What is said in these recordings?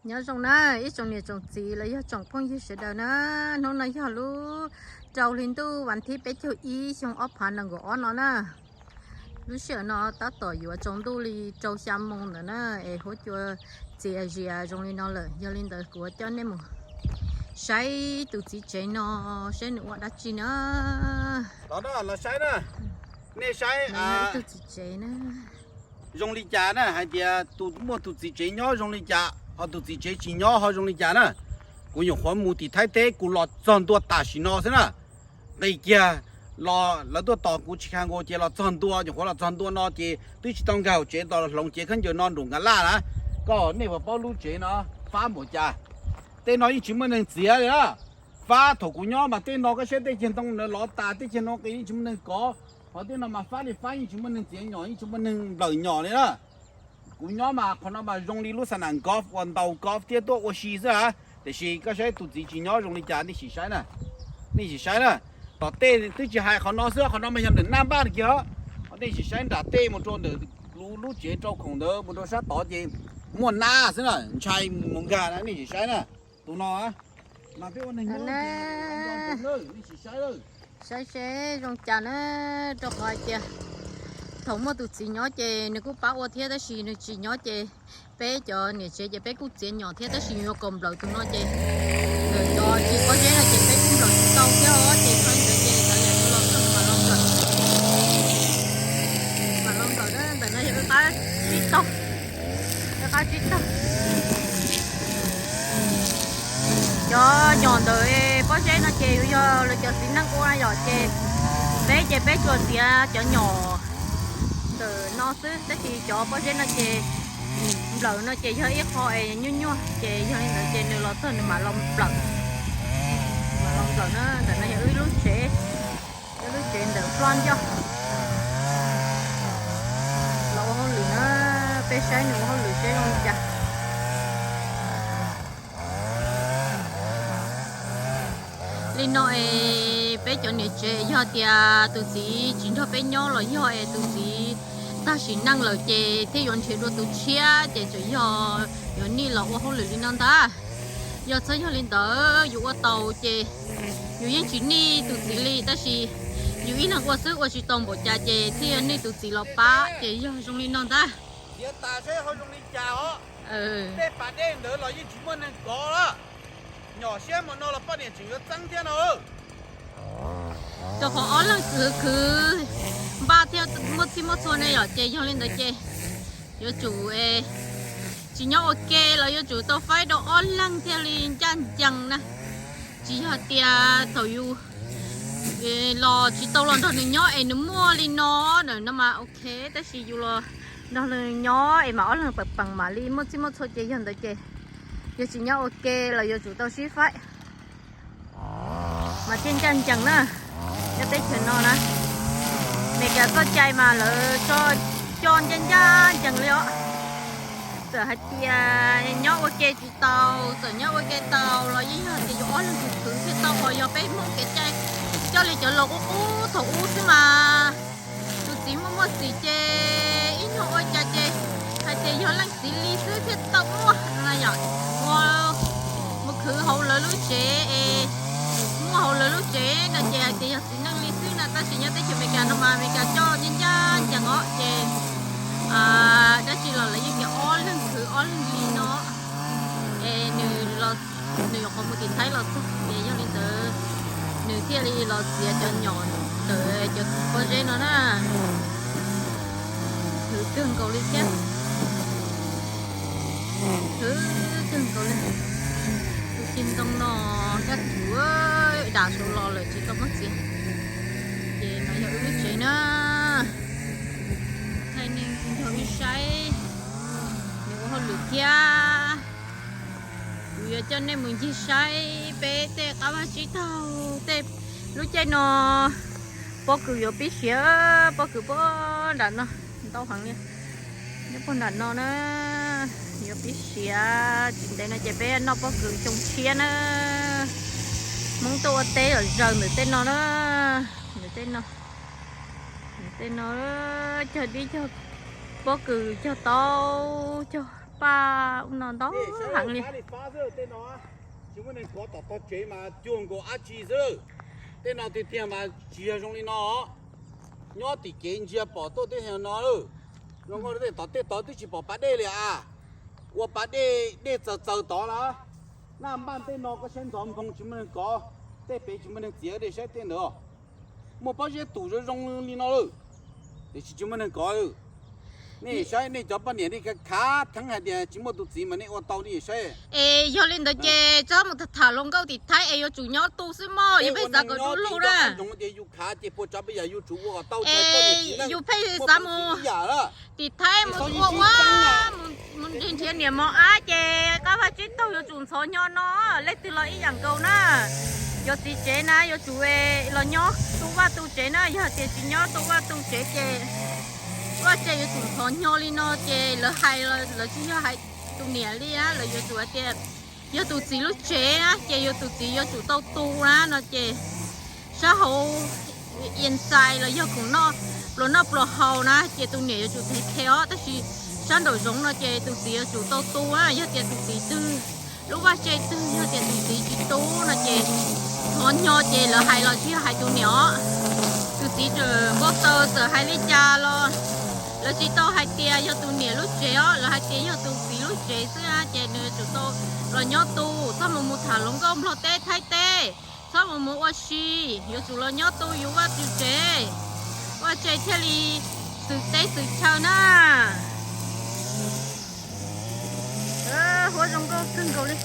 Nyob zoo na ib tsoom niam tsoom txiv los yog tsoom phooj ywg sawv daws na. Hnub no yog lub rau hli ntuj vas thib peb caug ib xyoo ob phav nees nkaum ob no na. Lub sij hawm no tab tom yuav tsaus ntuj li rau xya moo ntawd na, es huab cua txias zias zoo li no lawm, yog li ntawd kuv yuav coj nej mus saib tus txiv tsev no, saib nws ua dab tsi na. Los saib na, nej saib ib tug txiv tsev na. Zoo li cas na, hais tias tus muaj tus txiv tsev nyob zoo li cas, ho tus txiv tsev tsis nyob ho zoo li cas na. Kuv nyuam qhuav mus tim Thaib teb, kuv los txog ntua tam sim no xwb na. Nqis kiag los lawv tuaj tos kuv tsis kha nkaus ces los txog ntua, nyuam qhuav los txog ntua no ces twb tsis tau nkag hauv tsev, tos hloov cev khaub ncaws no nraum nkav laj na. Koj nej puas paub lub tsev no fab npaum cas? Tej no yeej tsis muaj neeg txiav li na. Fab thaum kuv nyob mas tej no koj saib tej ceg ntoo na lov tas, tej ceg no qis yeej tsis muaj neeg kov. Qhov tej no mas fab li fab, yeej tsis muaj neeg txiav nyom, yeej tsis muaj neeg nplawm nyom li na. Kuv nyob mas qhov no mas zoo li lub xab nam golf uas ntaus golf thiab tuaj ua si xwb a. Tiam sis koj saib tus txiv tsis nyob zoo li cas, nej sim saib na. Nej sim saib na. Tom tej twb tsis hais qhov no xwb, qhov no mas yog nram naj npaj kiag os. Nej sim saib nram tej mus rau ntawm lub tsev rau khoom ntawd mus rau sab tod ces muaj nab xwb na, ntshai mus nkag na, nej sim saib na. Tus no mas peb ua neeg nyob, nej sim saib. Saib seb zoo cas na, rau qhov hais tias thaum muaj tus txiv nyob ces nws kuj pab ua thiab, tab sis nws tsis nyob ces peb cov niam tsev ces peb kuj txiav nyom thiab, tab sis yuav kom nplawm tus no ces ntawm cov tsis pob zeb no ces peb kuj nplawm tsis tau thiab os, ces txhob ntawd ces cov yam los txog mas los nplawm, mas los nplawm na. Ntawm no yog wb qab tsib taug, wb qab tsib taug. Cov nyom ntawm pob zeb no ces yus yog lawv cov txiv neej ua yom, ces peb ces peb tsuas txiav cov nyom ntawm no xwb, tab sis cov pob zeb no ces nplawm no ces yog ib qho es nyuaj nyuaj, ces yog li ntawd ces nws los txog nws mam los nplawm, mam los nplawm na. Ntawm no yog wb lub tsev, wb lub tsev ntawm ploj ncauj. Los ua hauj lwm na, peb saib nws ua hauj lwm seb zoo li cas. Li no es peb cov niam tsev yog tias tus txiv tsis nrog peb nyob los yog es tus txiv tag sim neej lawm ces thiaj yuav nrhiav dua tus tshiab, ces tsuas yog yuav nij los ua hauj lwm li no ntag. Yog txhob yog li ntawd yus ua tau ces yus yeej tsis nij tus txiv li, tab sis yus ib leeg ua xwb ua tsis tau npaum cas ces thiaj yuav nij tus txiv los pab, ces yog zoo li no ntag. Tiav tas seb ho zoo li cas os. Tej pas dej ntawd los yeej tsis muaj neeg kov lawm. Nyom siab mus no los poj niam tseem yuav txeeb thiab no. Rau qhov ob leeg khwv khwv npaj thiab muaj txhij muaj txhua ne yom, ces yog li ntawd ces yuav tsum tsis nyob ua ke los yuav tsum tau faib rau ob leeg thiaj li ncaj ncees na. Tsis yog tias thaum yus los tsis tau los nrog nws nyob es nws muaj li no, no mas ok, tab sis yus los nrog nws nyob es mas ob leeg peem peem mam li muaj txhij muaj txhua, ces yog ntawd ces yog tsis nyob ua ke los yuav tsum tau sib faib mas thiaj ncaj ncees na. Nyob teb chaws no na, Meskas txoj cai mas lawv tso coj ncaj ncaj ncees li os. Txawm hais tias nyob ua ke tsis tau, txawm nyob ua ke tau los yeej yog tias yus ob leeg khwv khwv thiaj tau, ho yog peb Hmoob kev cai coj li cov laus qub qub thaum ub xwb mas tus txiv muaj muaj txiv ces ib nyuag ua cas ces hais tias yog leej txiv li xwb thiaj tau muaj no yom. Mus khwv hauv lawv lub tsev es muaj hauv lawv lub tsev no ces hais tias yog txiv neej li xwb na, tab sis nyob teb chaws Amelikas no mas Amelikas coj ncaj ncaj ncees os, ces dab tsi los lawv yeej tias ob leeg khwv ob leeg li no. Es nws nyuam qhuav mus tim Thaib los txog ces yog li ntawd nws thiaj li los txiav cov nyom ntawm cov pob zeb no na. Khwv kawg nkaus li thiab. Khwv kawg nkaus li. Tus ceg ntoo no dab tsuav dam saud los lawm tsis tau muab txiav. Ces no yog wb lub tsev na. Thaij nej nrog wb saib nws ua hauj lwm thiab. Kuv yuav coj nej mus ncig saib peb tej qab vaj tsib taug tej. Lub caij no pob kws yuav pib siav, pob kws puag nram no, ntau heev li. Nyob puag nram no na, yuav pib siav, tsis ntev no ces peb noj pob kws xyoo tshiab na. Hmoob tuaj ua teb zom zaws ntawm tej no na, ntawm tej no, ntawm tej no cog dib cog pob kws cog taub cog Ua, ub no ntau heev li. Tej no tsis muaj neeg kov, tom tog tsev mas cuag nkaus dab tsi xwb. Tej no tiag tiag mas tsis yog zoo li no. Nyob tim kev ntsia pom tuaj tej no lawm. Zoo nkauj tej tod, tej tod twb tsis pom pas dej li a. Ua pas dej, dej txaws txaws tod lawm. Naj npaj tej no koj saib ntxhov nphoo tsis muaj neeg kov, tej pem tsis muaj neeg txiav dej saib tej ntawd. Muaj pob zeb tus zoo zoo li no lawm, tiam sis tsis muaj neeg kov. Nej saib nej cov poj niam nej khav theeb hais tias tsis muaj tus txiv mas nej ua tau nej saib. Es yog li ntawd ces txhob mus tham hluas nkauj tim Thaib es yuav tsum nyob tu xwb mog, yog peb xav kom du lug na. Ces yus khav ces puas tsav peb yam yus tsum ua kom tau. Yus pheej xav mus tim Thaib mus ua ua, mus nrhiav niam mos ab ces qab vaj tsib taug yuav tsum ntxhov hnyo no, leej twg los ib yam nkaus na. Cov txiv tsev na yuav tsum los nyob tu vaj tu tsev na, yog tias tsis nyob tu vaj tu tsev ces vaj tsev yuav tsum ntxhov hnyo li no ces lawv hais, lawv tsis yog hais tus niam li, lawv yuav tsum hais tias yog tus txiv lub tsev na ces yog tus txiv yuav tsum tau tu na no ces sab hauv inside los yog khoom noj, pluas noj pluas haus na ces tus niam yuav tsum take care os, tab sis sab nraum zoov no ces tus txiv yuav tsum tau tu na. Yog tias tus txiv twg, lub vaj tse twg yog tias tus txiv tsis tu no ces ntxhov hnyo ces lawv hais los tsis yog hais tus niam os. Tus txiv txawm npau taws txawm hais li cas los lawv tsis tau hais tias yog tus niam lub tsev os, lawv hais tias yog tus txiv lub tsev xwb na ces nws yuav tsum tau los nyob tu, txhob mus mus tham hluas nkauj Nplog teb Thaib teb, txhob mus mus ua si, yuav tsum los nyob tu yus vaj tu tsev, vaj tse thiaj li xwm teb xwm chaw na. Huab zoo nkauj kawg nkaus li,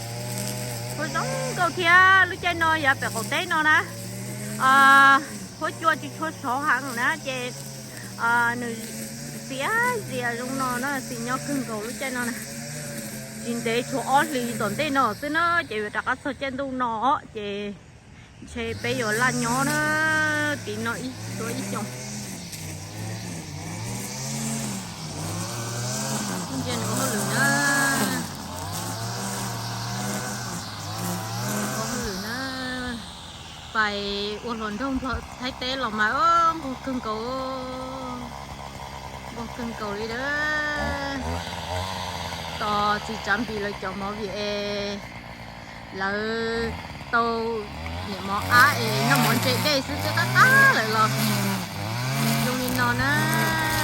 huab zoo nkauj thiab. Lub caij no yav pem qaum teb no na, huab cua tsis tshua sov heev na ces nws xiav zias zoo no na, xis nyob kawg nkaus lub caij no na. Tsis ntev tshuav ob hlis tom ntej no xwb na ces yuav rov qab txog caij ntuj no ces ntshe peb yuav laj nyob na, tim no ib xyoo. Ntsia nws ua hauj lwm na, ua hauj lwm na. Pais ua hluas nraug Nplog Thaib teb los mas nquag kawg nkaus, nquag kawg nkaus li a. Tos txiv Tsav Npis lawv cov movie es lawv tau niam mos ab es noj mov ntse dej xwb twb qab qab lawm los zoo li no na,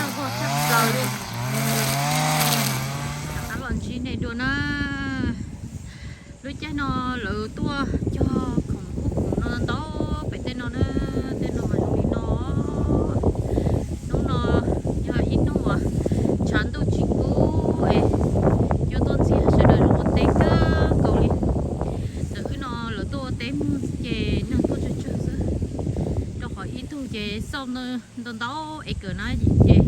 nquag tshaj plaws li. Rov qab los ntsib nej dua na. Lub caij no lawv tuaj cog khoom kuj khoom no ntau pem tej no na, tej no mas zoo li no. Hnub no yog ib hnub uas tshav ntuj tsis kub es cua tuaj ntxiag sawv daws zoo ua teb kawg nkaus li. Ntawm wb no lawv tuaj ua teb muag ces neeg tuaj tsawg tsawg xwb, rau qhov ib tug ces xauj ntau ntau acre na ces neeg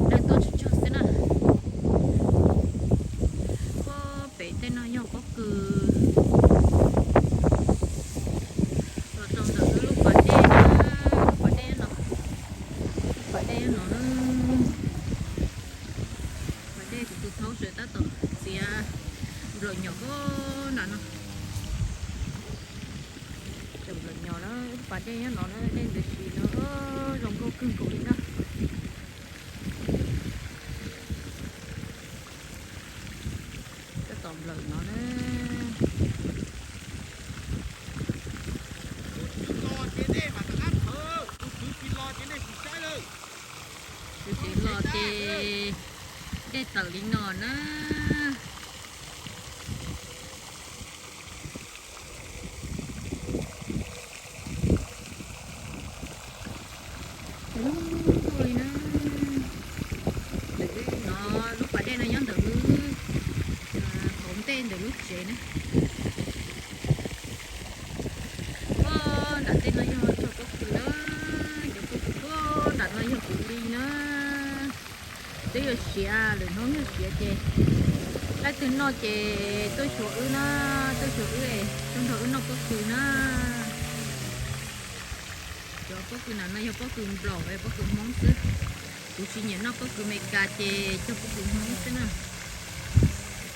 tuaj tsawg tsawg xwb na. Pem tej no yog pob kws, los rau ntawm wb lub pas dej na, lub pas dej no, lub pas dej no na. Pas dej kuv tus thaub sawv tab tom txiav nplawm nyom nram no. Nplawm nyom na, pas dej nyob no na, dej ntxwv si no zoo nkauj kawg nkaus li na. Tab tom nplawm no na. Tus twg los ces dej tawm li no na. Zoo nkauj li na. Ntawm wb no, lub pas dej no nyob ntawm wb hauv ntej ntawm lub tsev na. Puag nram tej no yog cov pob kws na, cov pob kws puag nram no yog kuv li na. Twb yuav siav, lwm hnub yog siav ces leej twg noj ces tuaj xyuas wb na, tuaj xyuas wb es tuaj nrog wb noj pob kws na. Cov pob kws nram no yog pob kws nplaum, pob kws Hmoob xwb. Kuv tsis nyiam noj pob kws Amelikas ces cog pob kws Hmoob xwb na.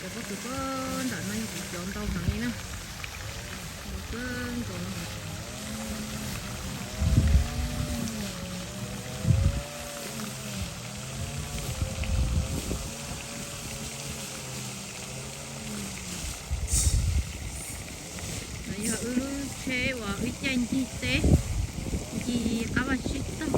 Cov pob kws puag nram no yog kuv cov ntau heev li na. Ntau kawg nkaus. Peb uas wb caij ncig teb, ncig qab vaj tsib taug.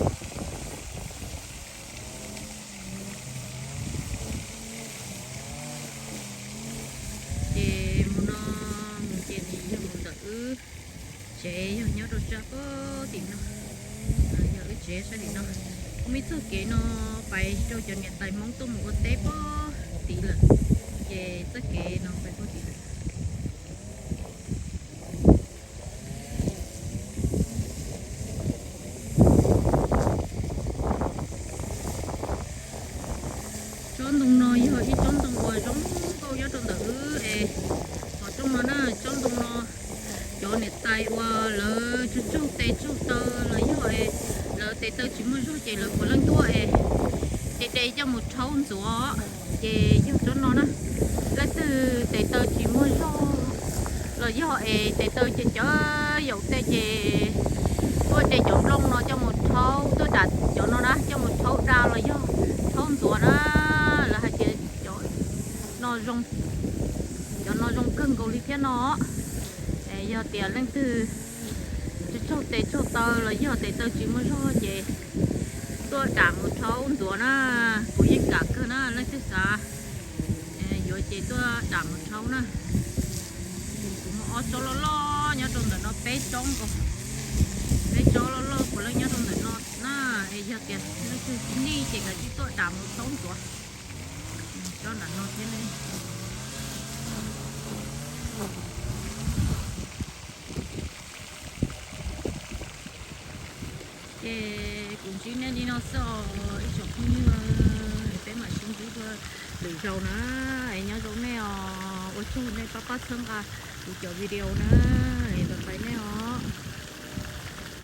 Ces mus no, mus ces nws yog mus ntawm wb tsev, yog nyob rau sab pem tim no, yog wb tsev sab tim no. Kuv muaj ib txoj kev no pais rau cov niam tais Hmoob tuaj mus ua teb pem tid lawm, ces txoj kev no pais pem tid lawm. Tsob ntoo no yog ib tsob ntoo uas zoo nkauj nyob rau ntawm wb es qhov rooj no na. Tsob ntoo no cov niam tais uas lawv tsaug tsaug tes tsaug taw los yog lawv tes taw tsis muaj zog ces lawv puav leej tuaj es de de coj mus rhaub ntxuav. Ces yog tsob no na, leej twg tes taw tsis muaj zog los yog es tes taw ces cov yaum tej ces tuaj de cov nplooj no coj mus rhaub, tuaj dam cov no na coj mus rhaub da los yog rhaub ntxuav na. Lawv hais tias cov no zoo, cov no zoo kawg nkaus li thiab no. Yog tias leej twg tsaug tes tsaug taw los yog tes taw tsis muaj zog ces tuaj dam mus rhaub ntxuav na. Kuv yeej kam kawg na, leej twg xav yuav ces tuaj dam mus rhaub na. Kuv muaj ob tsob loj loj nyob rau ntawm no, peb tsob nkaus, peb tsob loj loj puav leej nyob rau ntawm no na. Es yog tias leej twg tsis nij ces kav tsij tuaj dam mus rhaub ntxuav. Tsob nram no thiab ne. Ces kuv ntsib nej li no xwb os ib tsoom phooj ywg, peb mam sib ntsib dua lwm zaus na. Es nyob zoo nej os, ua tsaug nej pab pab txhawb nqa kuv cov video na. Es bye bye nej os.